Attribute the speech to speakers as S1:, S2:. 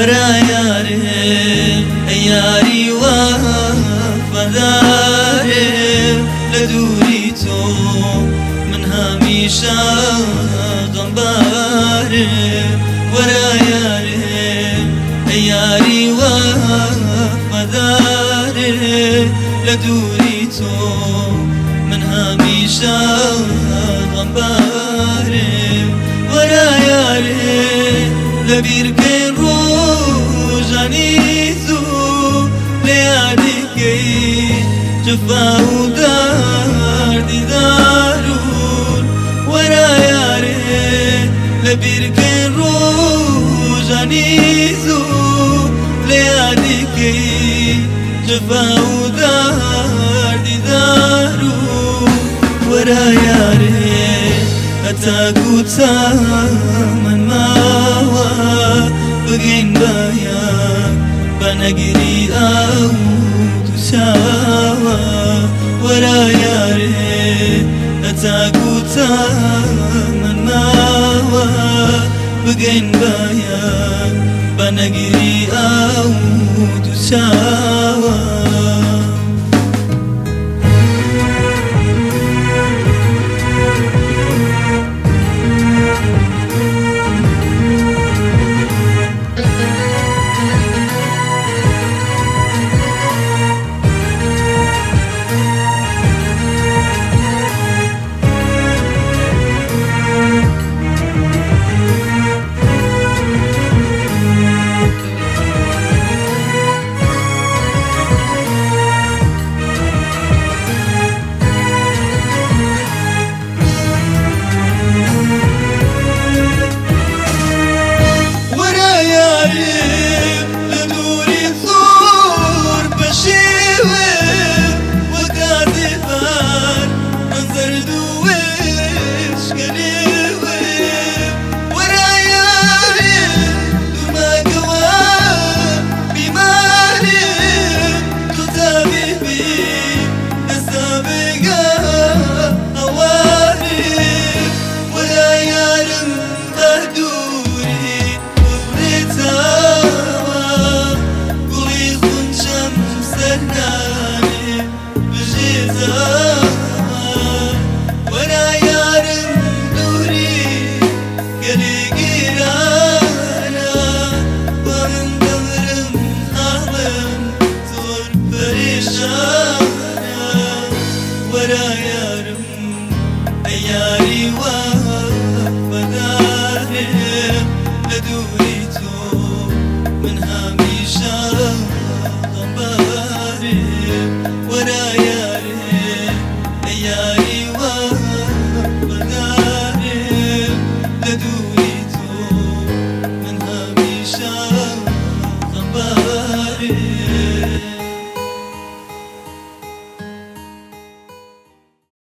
S1: وەرە یارێ ئەی یاری وەفادارێ لە دووری تۆ من هەمیشە غەمبارێ وەرە یارێ ئەی یاری وەفادارێ لە دووری تۆ من هەمیشە غەمبارێ وەرە یارێ لە بیرکەی ڕۆژانی زوو لە یادیکەی جفا و دەردی دارون وەرە یارێ لە بیرکەی ڕۆژانی زوو لە یادیکەی جفا و دەردی دارون وەرە یارێ هەتاکو تامن ماوە بگەین بە یەک بە نەگری ئەو دوو چاوە وەرە یارێ هەتاکو تامن ماوە بگەین بە یەک بە نەگری ئەو دوو چاوە. وەرە یاریم لە دووری زۆر پەشێوم وەک ئازێبار من زەرد و وشکە لێوم وەرە یاریم دوورمەکەوە بیماریم تۆ تابیبی دەستا بگە هەواریم وەرە یارم بە دووری بڕێتەوە گوڵی خونچەم سەر نانێ بژێتەوە وەرە یارم دووری گەلێ گرانە.